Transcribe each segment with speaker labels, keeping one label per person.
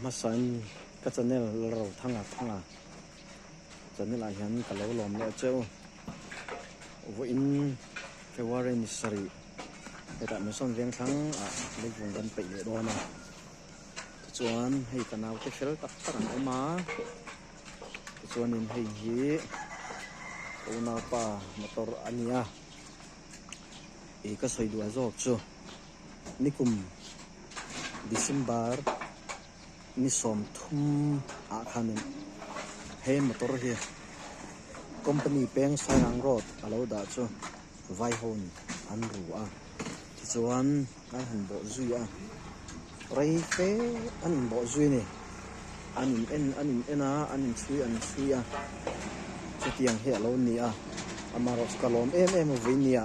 Speaker 1: hmasain ka channel Lalrothanga Thanga channel ah hian ka lo lawm leh cheu. Vawiin February ni sarih hetah Mission Vengthlang ah leivung kan peih leh dawn a. Tichuan hei ka naute fel tak tak an awm a, tichuanin hei hi ka unaupa motor a ni a, ih ka sawi duah zawk chu nikum December ni 30 ah khanin he motor hi company peng Sairang road a lo dah chu Vaihawn an ru a, tichuan an han bawh zui a, rei fe an inbawh zui a ni. An in en an in en a, an in chhui an chhui a, chutiang hi a lo ni a, amaherawh chu ka lawm em em a vui nia,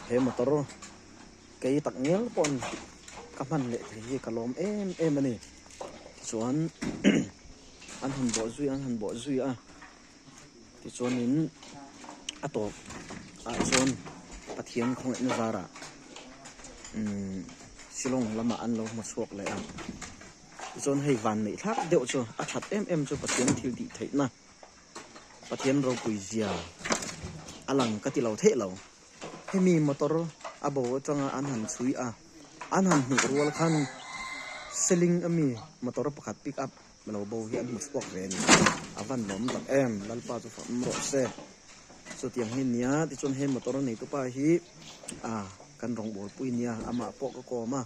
Speaker 1: he motor kei tak ngial pawhin ka hman leh thei hi ka lawm em em a ni. Tichuan an han bawh zui an han bawh zui a. Tichuanin a tawp ah chuan Pathian khawngaihna zarah umm Shillong lamah an lo hmu chhuak leh a. Tichuan hei van neih thlak deuh chu a that em em chu Pathian thil tih theihna Pathian ropui zia a lang ka ti lo theih lo. Hemi motor a bo atanga an han chhui a, an han hmuh rual khan Seling ami motor pakhat pick up Lo bo hi an hmu chhuak ve a ni. A van lawm tak em, Lalpa chu fam rawh se. Chutiang hi nia, tichuan he motor neitu pa hi ah kan rawngbawlpui nia, amah pawh ka kawm a,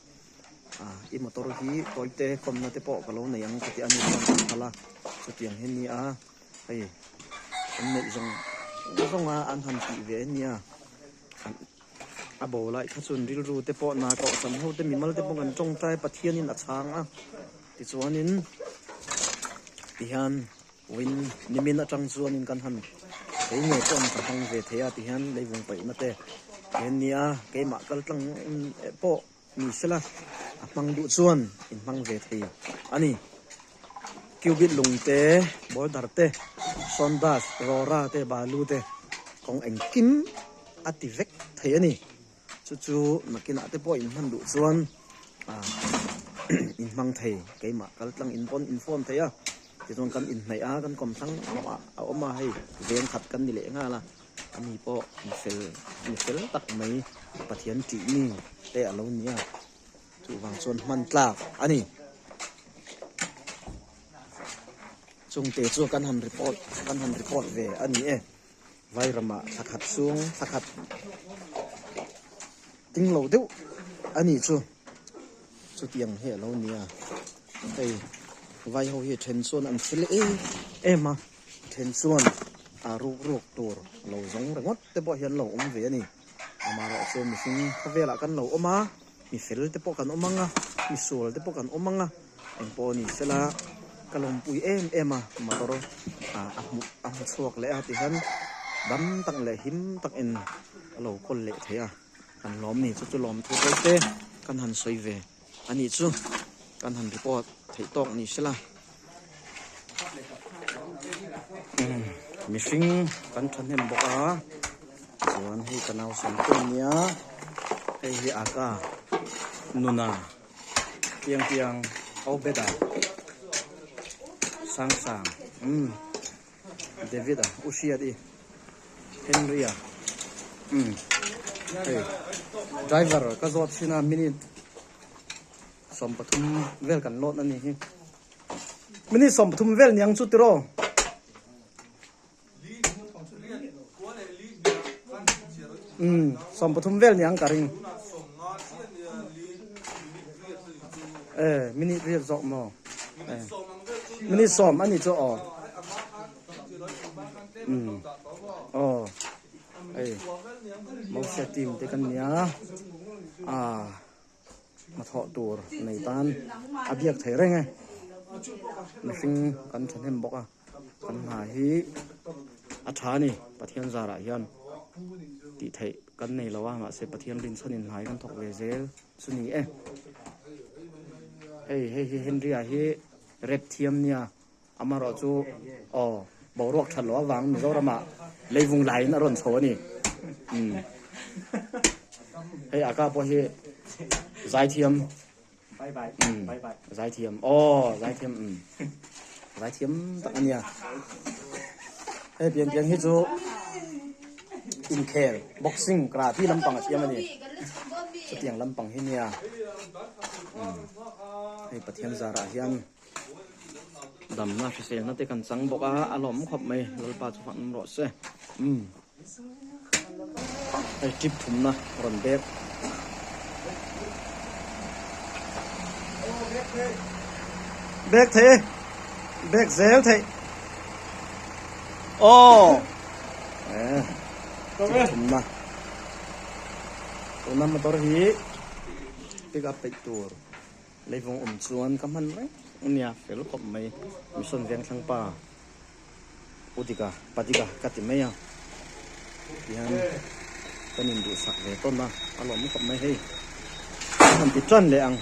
Speaker 1: ah i motor hi tawite kawmna te pawh ka lo nei ang ka ti a ni chuan ka phal a, chutiang hi nia hei an neih zawng zawng a an han tih ve a nia. A bo lai kha chuan rilru te pawh hna kohhran ho te mimal te pawh kan tawngtai Pathianin a chhang a tichuanin tihian win nimin atang chuanin kan han kei ngei pawh ka hmang ve thei a tihian leivung paihna te he nia keimah kal tlang pawh ni sela a hmang duh chuan in hmang ve thei a ni. Cubit lung te, boulder te, sawndas, rawra te, balu te kawng engkim a ti vek thei a ni. Chu chu nakinah te pawh in hman duh chuan ah in hmang thei keimah kal tlang in pawn in phone thei a tichuan kan inhnaih a kan kawm thlang lamah a awm a hei veng khat kan ni leh nghal a. Ani pawh mi fel mi fel tak mai Pathian tih mi te a lo ni a, chuvang chuan hman tlak a ni. Chungte chu kan han report kan han report ve a ni e, Vairamah thla khat chhung thla khat ting lo deuh a ni chu, chutiang hi a lo ni a, hei vai ho hi then chuan an fel em em a. Then chuan a ruk ruk tur lo zawng ringawt te pawh hian lo awm ve a ni. Amaherawhchu mihring khawvelah kan lo awm a, mi fel te pawh kan awm ang a, mi sual te pawh kan awm ang a, eng pawh ni sela ka lawmpui em em a, motor ah a hmuh a hmu chhuak leh a tihian dam tak leh him takin a lo kawl leh thei a, kan lawm ni chu chu lawmthu te te kan han sawi ve. A nih chu kan han report theih tawk ni sela mihring kan thahnem bawk a chuan hei ka nausen te ania hei hi aka nuna piang piang obeda sang sang umm David a u hriat i Henry a umm hei driver ka zawt thin a minute 13 vel kan load a ni hi minute 13 vel niang chu tiraw umm 13 vel niang ka ring e minute riat zawk maw e minute 10 a ni chu aw umm aw hei Mosia team te kan nia ah hnathawh tur nei tan a biak thei reng e mihring kan thahnem bawk a kan hna hi a tha a ni Pathian zarah hian tih theih kan nei lo a mahse Pathian rinchhanin hna hi kan thawk ve zel chu ni e hei hei hi Henry-a hi rep thiam nia. Amaherawh chu aw boruak that loh avang Mizoramah leivung laiin a rawn chho a ni. Umm hei aka pawh hi zaithiam
Speaker 2: Bye bye. Bye bye.
Speaker 1: Zaithiam aw zaithiam um zaithiam tak ania. Hei pian pian hi chu inkhel boxing karate lampang a thiam ani. Chutiang lampang hi nia. Um hei Pathian zarah hian damna hriselna te kan chang bawk a a lawm khawp mai Lalpa chu fak rawh se. Um Hei trip thumna rawn bek. Bek thei e. Bek zel thei. Aw. Eh. Trip thumna. Tuna motor hi pick up peih tur leivung awm chuan ka hman reng ania fel khawp mai mission vengthlang pa. U Dika, Pa Dika ka ti mai a, tihian kan induhsak ve tawn a, a lawm khawp mai hei. Ka han ti tan leh ang.